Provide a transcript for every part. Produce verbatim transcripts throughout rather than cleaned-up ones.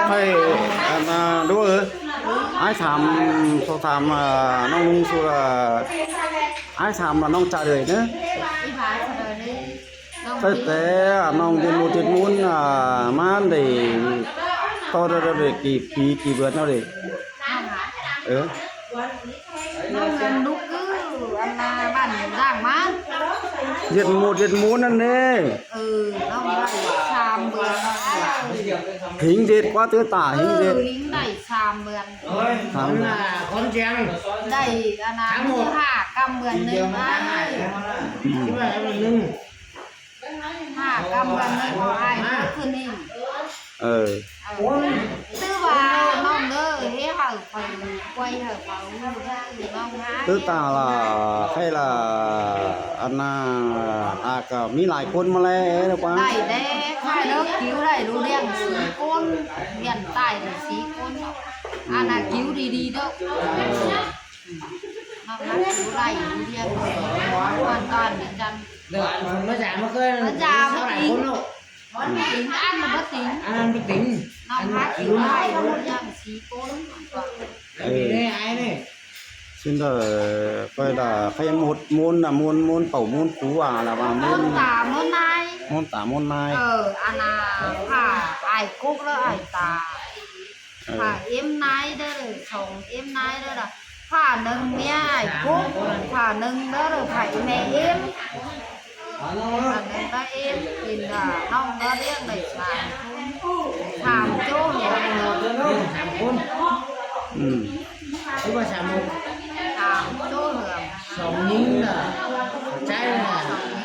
Hơi, à, đu ư. Ải tham, sau tham, à, ꞌnọng ꞌnung su là, ải tham là ꞌnọng trả lời ꞌnớ. Đi vào trả lời đi. ꞌNọng ꞌtẹ, đi. Té, à, ꞌnọng ꞌdệt ꞌmôn ꞌdệt ꞌmôn, à, ꞌmá đảy, ꞌto đa đa đảy kỉ pí kỉ bươn ꞌnớ đảy. ꞌNọng hả? Ơ. ꞌNọng ăn đúc ꞌcứ, ăn ꞌna bản Giang ꞌmá. ꞌDệt ꞌmôn ꞌdệt ꞌmôn ꞌnặn ꞌnê. Ừ, ꞌnọng đảy sam bươn. Hính ꞌdệt ꞌquá ꞌtứ tả, hính ꞌdệt. Ừ, hính đảy sam bươn. Sam bươn. Đảy, à, ꞌna, hả căm bươn ꞌnưng ꞌmá. Ừ. Hả căm bươn ꞌnưng ꞌmá ai ꞌcứ ꞌnưng. Ờ. Ờ. ꞌTứ ꞌva ꞌnọng ꞌnớ, hế hảư phaư, quay hảư phaư, ꞌnọng hả. ꞌTứ tả là, hay là, ăn ꞌna, à, cả ꞌmí lai ꞌcốn ꞌmá ꞌlé, ꞌlé ꞌquá. Đảy đé, khai đớ, kiu đảy đu ꞌliệng sí ꞌcốn, hiện tại đảy sí ꞌcốn. À, ꞌna kiu đi đi đó. Ờ. ꞌNọng hả kiu đảy đu ꞌliệng, hoàn toàn đi chăn. Đớ ăn phun ꞌmá dả ꞌmá khơi, ꞌmá dả ꞌmá lai ꞌcốn ꞌnớ. Ăn báu tính. Ăn báu tính. Ăn báu tính. Ăn báu tính. Ăn báu tính. Ăn báu tính. Xin đờ, coi là khay ꞌmôn, ꞌmôn là ꞌmôn, ꞌmôn pảu ꞌmôn pú à, là ꞌva ꞌmôn. ꞌMôn tả ꞌmôn ꞌnai. ꞌMôn tả ꞌmôn ꞌnai. Ờ, à, ꞌna, phả ai cốc ꞌlớ ai tả. Ờ. Phả êm ꞌnai đé, song êm ꞌnai đé là. Phả ꞌnưng ꞌmía ai cốc, phả ꞌnưng đé là phả êm ꞌmía êm. Phả ꞌnưng đé êm, kin đa ꞌnọng đé ꞌliệng đảy sam. Sam ꞌchớ hả? Sam ꞌcốn. Ừ. Chứ ꞌva sam ꞌcốn. Sam ꞌchớ hả? Song ꞌnhính đa. Chai đa.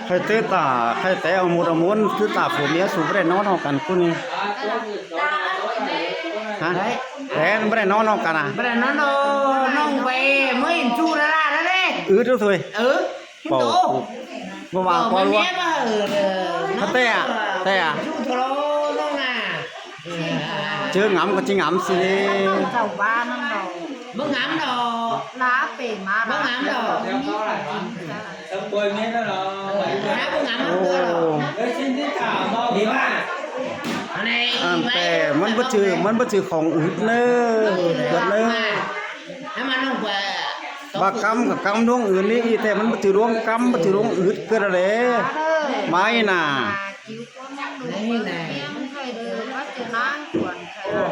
Khay té tả, khay té au ꞌmôn au ꞌmôn, ꞌtứ tả phủ ꞌmía su báu đảy ꞌnón ꞌnọng căn ꞌcốn ꞌnị. Hả? Té báu đảy ꞌnón ꞌnọng căn à? Báu đảy ꞌnón ꞌnọng, ꞌnọng pay ꞌmới ỉn ꞌchu đa đa đa đê. Ứt thôi. Ừ. Pảu. Pảu. ꞌVa ꞌva ꞌquá ꞌlúa. Hả té à? Té à? Chứ ngắm ꞌcọ ꞌchí ngắm ꞌsịn ꞌnị. Chảu ꞌva ꞌnặn đaư. ꞌMự ngắm đaư. Lá pê má ꞌmự ngắm đaư. Ơ, ꞌmự ngắm đaư. Ơ, ăn té ꞌmắn báu chứ, ꞌmắn báu chứ khong ứt ꞌnớ. Ứt ꞌnớ. Hả ꞌmá ꞌnọng ꞌva. ꞌVa ꞌcắm ꞌcọ ꞌcắm ꞌluống ứn ꞌnị, ꞌí té ꞌmắn báu chứ ꞌluống ꞌcắm, báu chứ ꞌluống ứt ꞌcứ đa đê. Mai nả. Ơ.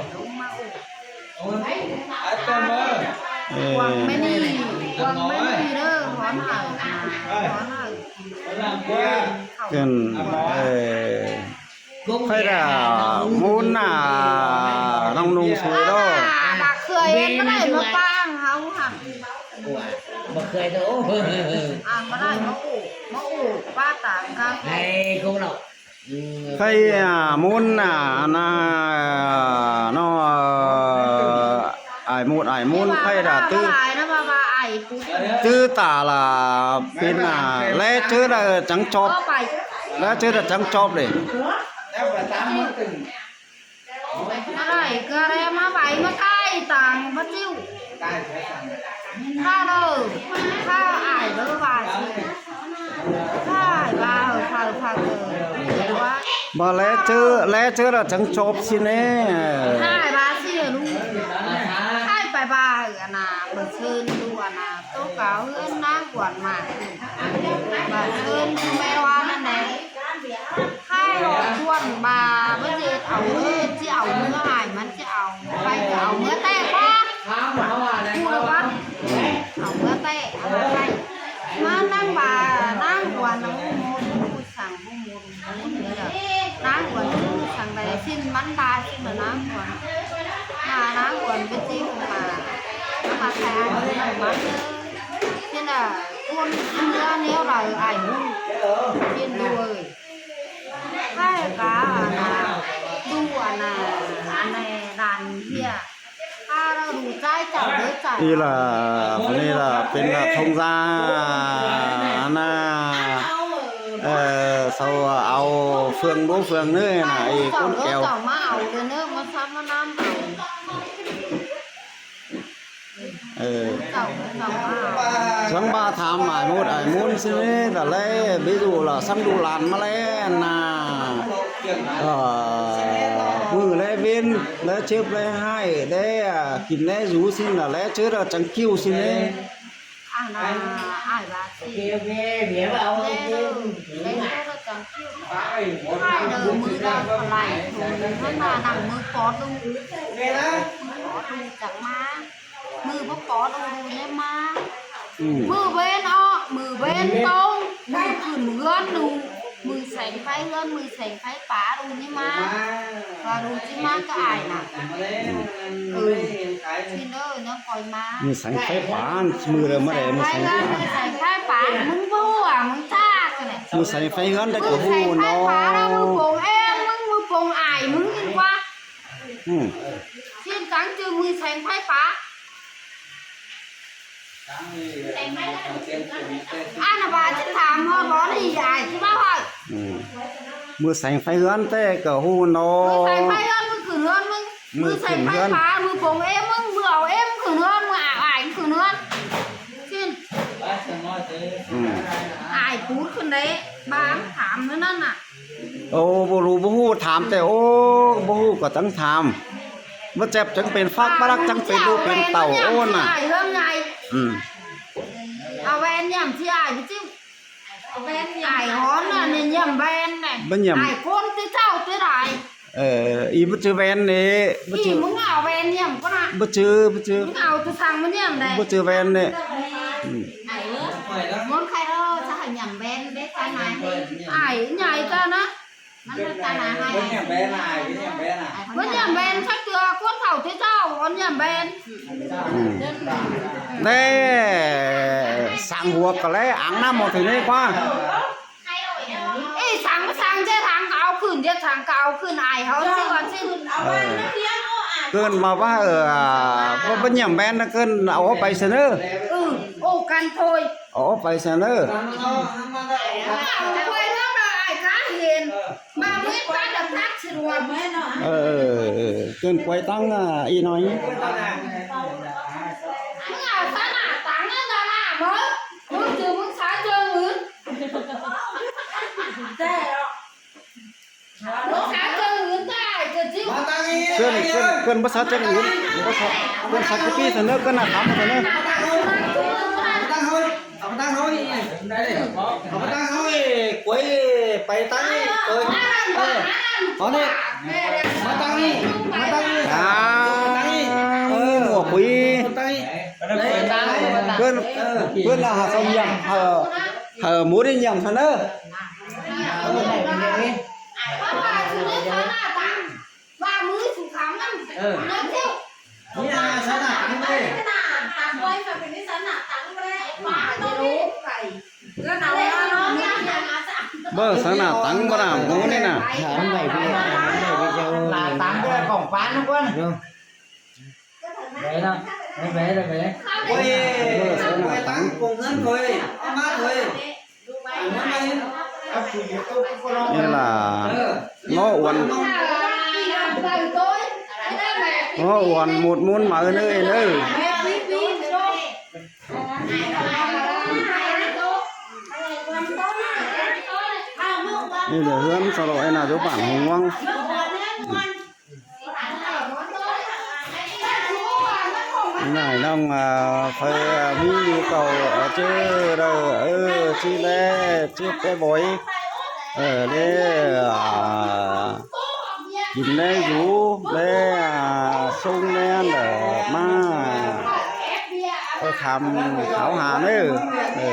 Quảng Mê ꞌNị, Quảng Mê ꞌNị đé, hón hảư, hón hảư. Khen, ơ. Khay đa ꞌmôn nả ꞌnọng ꞌnung su đaư. Ơ, ꞌmá khơi ꞌmá đảy ꞌmá pang hảư hẳn. Ơ, ꞌmá khơi thôi. À, ꞌmá đảy ꞌmá ụ, ꞌmá ụ ꞌpá tang cắp. Hay, không đâu. Khay, à, ꞌmôn nả, nả, nó, ải ꞌmôn, ải ꞌmôn, khay đa ꞌtứ. ꞌTứ tả là pên, à, ꞌlé ꞌchớ đa chắng chóp. ꞌLé ꞌchớ đa chắng chóp đê. ꞌMá đảy ꞌcọ đé ꞌmá pay ꞌmá cai tang ꞌmá ꞌchịu. Khá đơ, khá ải đơ ꞌva ꞌchịu. Khá ải ꞌva hảư phảư phảư đơ. ꞌVa ꞌlé ꞌchớ, ꞌlé ꞌchớ đa chắng chóp ꞌsịn ꞌnê. Khá ải ꞌva ꞌchịu ꞌlụk. Khá ải pay ꞌva hảư ꞌnạ, bơ ꞌsớn ꞌlụk ꞌnạ. Tô cáo ꞌhướn ꞌná quảng mạ. Bơ ꞌsớn ꞌlụk ꞌmẹ ꞌva ꞌnặn đé. Khai hảư ꞌquan ꞌva báu ꞌdệt au ꞌnớ, ꞌchí au ꞌmứa ải ꞌmắn ꞌchí au, pay ꞌcọ au ꞌmứa ꞌtẹ ꞌquá. Cu đa ꞌquá. Au ꞌmứa ꞌtẹ, au ꞌmứa ꞌtẹ. ꞌMá ꞌnăng ꞌva, ꞌnăng ꞌquan ꞌnăng ꞌmôn, ꞌmôn săng ꞌmôn, ꞌmôn ꞌmôn ꞌnớ. ꞌNăng ꞌquan ꞌmôn săng đảy ꞌsịn ꞌmắn ꞌva ꞌsịn ꞌnăng ꞌquan. ꞌMá ꞌnăng ꞌquan báu ꞌchí ꞌmá, ꞌmá ꞌva khai ăn ꞌmắn ꞌnớ. ꞌSịn ꞌnạ, ꞌquan ꞌmứa ꞌnéo đaư ải ꞌmôn. ꞌSịn đu ơi. Khai cá ꞌnạ, ꞌdu ꞌnạ, ꞌnẹ đàn ꞌhiạk. Khai ꞌnạ ꞌdu ꞌchái chảu đé chảu. ꞌI là, ꞌnị là pên là thông gia, ꞌnạ, ơ, sau au phường đố phường ꞌnớ ꞌnạ, ꞌi ꞌcốn kéo. Chảu ꞌmá au đé ꞌnớ, ꞌmá sắm ꞌmá ꞌnắm au. Ơ. Chắng ꞌva tham ải ꞌmôn, ải ꞌmôn ꞌsịn ꞌnê, đa ꞌlế, ví dụ là sắm đu lan ꞌmá ꞌlế ꞌnạ. Ờ, ꞌmự ꞌlế ꞌvến, ꞌlẹo ꞌchớ ꞌlẹo ꞌhại, ꞌlẹo, à, kin ꞌlẹo dú ꞌsịn ꞌnạ, ꞌlẹo ꞌchớ ꞌlẹo chắng ꞌkiu ꞌsịn ꞌnị. À, ꞌnạ, ải ꞌva ꞌsịn. ꞌLẹo, ꞌlẹo ꞌchớ ꞌlẹo chắng ꞌkiu. ꞌHại đaư ꞌmự đaư ꞌcọ lai, ꞌmự ꞌmá nẳng ꞌmự ꞌpọt ꞌlụk. ꞌMự ꞌpọt ꞌlụk chắng ꞌmá. ꞌMự báu ꞌpọt ꞌlụk ꞌnị ꞌmá. Ừ. ꞌMự ꞌvến ó, ꞌmự ꞌvến tông, ꞌmự khửn ꞌhướn ꞌlụk, ꞌmự seng ꞌpháy ꞌhướn, ꞌmự seng ꞌpháy pá ꞌlụk ꞌnị ꞌmá. Và ꞌlụk ꞌchí ꞌmá cá ải ꞌnạ. Ừ. ꞌSịn ơi, ꞌnặn khỏi ꞌmá. ꞌMự seng ꞌpháy pá, ꞌmự đaư ꞌmá đảy, ꞌmự seng pá. ꞌMự seng ꞌpháy pá, ꞌmứng ꞌva, ꞌmứng ꞌchạ ꞌnị. ꞌMự seng ꞌpháy ꞌhướn đảy ꞌcọ ꞌhụ ꞌnọ. ꞌMự seng ꞌpháy pá, ꞌmự pông êm, ꞌmứng ꞌmự pông ải, ꞌmứng ꞌnhính ꞌquá. Ừ. ꞌSịn chắng ꞌchư ꞌmự seng ꞌpháy pá. À, ꞌnạ ꞌva ꞌchí tham ꞌhọt bón ꞌnị ải ꞌchí ꞌva ꞌhọi. Ừ. ꞌMự seng ꞌpháy ꞌhướn té ꞌcọ ꞌhụ ꞌnọ. ꞌMự seng ꞌpháy ꞌhướn, ꞌmự khửn ꞌhướn ꞌmứng. ꞌMự ꞌmự seng khửn ꞌpháy ꞌhướn. Pá, ꞌmự pông êm ꞌmứng, ꞌmự au êm khửn ꞌhướn, ꞌmự ải khửn ꞌhướn. ꞌSịn. Ừ. Ải pút khửn đảy, báng tham ꞌnớ ꞌnặn ꞌnạ. Ô, báu ꞌhụ, báu ꞌhụ tham té, ô, báu ꞌhụ ꞌcọ chắng tham. Báu chép chắng pên phák, báu đắc chắng pên ꞌlụk pên tảu, ô ꞌnạ. Ừ. Au ꞌvén ꞌnhăm ꞌchí ải, báu ꞌchí. Ải hón ꞌnạ, ꞌnhăm ꞌvén ꞌnị. Báu ꞌnhăm. Ải ꞌcốn té ꞌchạu té lai. Ờ, ꞌnị báu ꞌchư ꞌvén ꞌnị, báu ꞌchư. ꞌMứng au ꞌvén ꞌnhăm ꞌquá ꞌnạ. Báu ꞌchư, báu ꞌchư. ꞌMứng au ꞌtụ săng ꞌmá ꞌnhăm đảy. Báu ꞌchư ꞌvén ꞌnị. Ừ. Ải ơi, ꞌmuôn khay ꞌló, ꞌchá hảư ꞌnhăm ꞌvén, báu ꞌchá nai. Ải, ꞌnhai ꞌchá ꞌnạ. Báu ꞌnhăm ꞌvén, ải, báu ꞌnhăm ꞌvén, ải. Báu ꞌnhăm ꞌvén, chắc ꞌchư ꞌcốn thảu té ꞌchạu, ꞌcốn ꞌnhăm ꞌvén. Ừ. ꞌNị, sáng hua ꞌcọ ꞌlẹo áng ꞌnặm ꞌmá thôi ꞌnị ꞌquá. Ê, sáng ꞌmá sáng ꞌdệt tháng ꞌcọ au khửn, ꞌdệt tháng ꞌcọ au khửn ải hảư ꞌchư ꞌcọ ꞌchư. Ờ. ꞌCứn ꞌmá ꞌva, ờ, báu, báu ꞌnhăm ꞌvén ꞌnạ, ꞌcứn au pay sia ꞌnớ. Ừ, ô căn thôi. Au pay sia ꞌnớ. Ờ, ờ, ờ, ꞌcứn quay ꞌtáng, à, ꞌnị ꞌnọi. ꞌMứng au sá nả táng ꞌnớ ꞌnạ ꞌmá. ꞌMứng ꞌchư ꞌmứng sá ꞌchương ứn. ꞌMứng sá ꞌchương ứn ꞌtẹ ải ꞌchư ꞌchư. ꞌCứn, ꞌcứn, ꞌcứn báu sá ꞌchương ứn. Báu sá, ꞌcứn sá ꞌcứ pi sia ꞌnớ, ꞌcứn ꞌnạ khắm sia ꞌnớ. Au ꞌmá ꞌtáng ꞌhới, au ꞌmá ꞌtáng ꞌhới, au ꞌmá ꞌtáng ꞌhới, quay pay ꞌtáng ꞌhới, quay. Ờ. Au ꞌnị, ꞌmá ꞌtáng ꞌnị, ꞌmá ꞌtáng ꞌnị. À, ꞌmá ꞌtáng ꞌnị. Ờ. ꞌMá ꞌtáng ꞌnị. Quay ꞌtáng ꞌnị. ꞌCứn, ꞌcứn ꞌnạ hảư song ꞌnhăm, hảư, hảư mú đảy ꞌnhăm sia ꞌnớ. Báu sá nả táng báu nả mú ꞌnị ꞌnạ. Nả táng báu nả mú ꞌnị ꞌnạ. Nả táng báu nả mú ꞌnị ꞌnạ. Đấy đó, đấy, đấy, đấy, đấy. Ôi, ôi, táng cùng ngân thôi, ông má thôi. Ê, ꞌnị ꞌlạ ꞌnọ uôn, ꞌnọ uôn ꞌmụt ꞌmún máư ꞌnớ, ꞌnớ. ꞌNị ꞌlạ ꞌhướn sa ꞌlọ ꞌnị ꞌnạ, dú bản Hùng Quang. Nải ꞌnọng, à, phaư, à, ꞌmí nhu cầu, à, ꞌchư đaư, ơ, ꞌchư ꞌlé, ꞌchư ꞌpé bói, ờ, ꞌlé, à, kin ꞌlé dú, ꞌlé, à, ꞌsúng ꞌlé ăn đa ꞌmá, ờ, tham thảo hà ꞌnớ, ờ.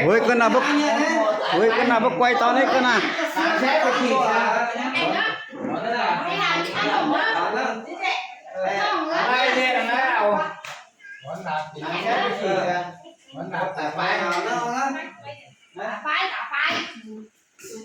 Ôi, ꞌcứn ꞌnạ báu, ôi, ꞌcứn ꞌnạ báu quay ꞌtọn ꞌnị ꞌcứn ꞌnạ.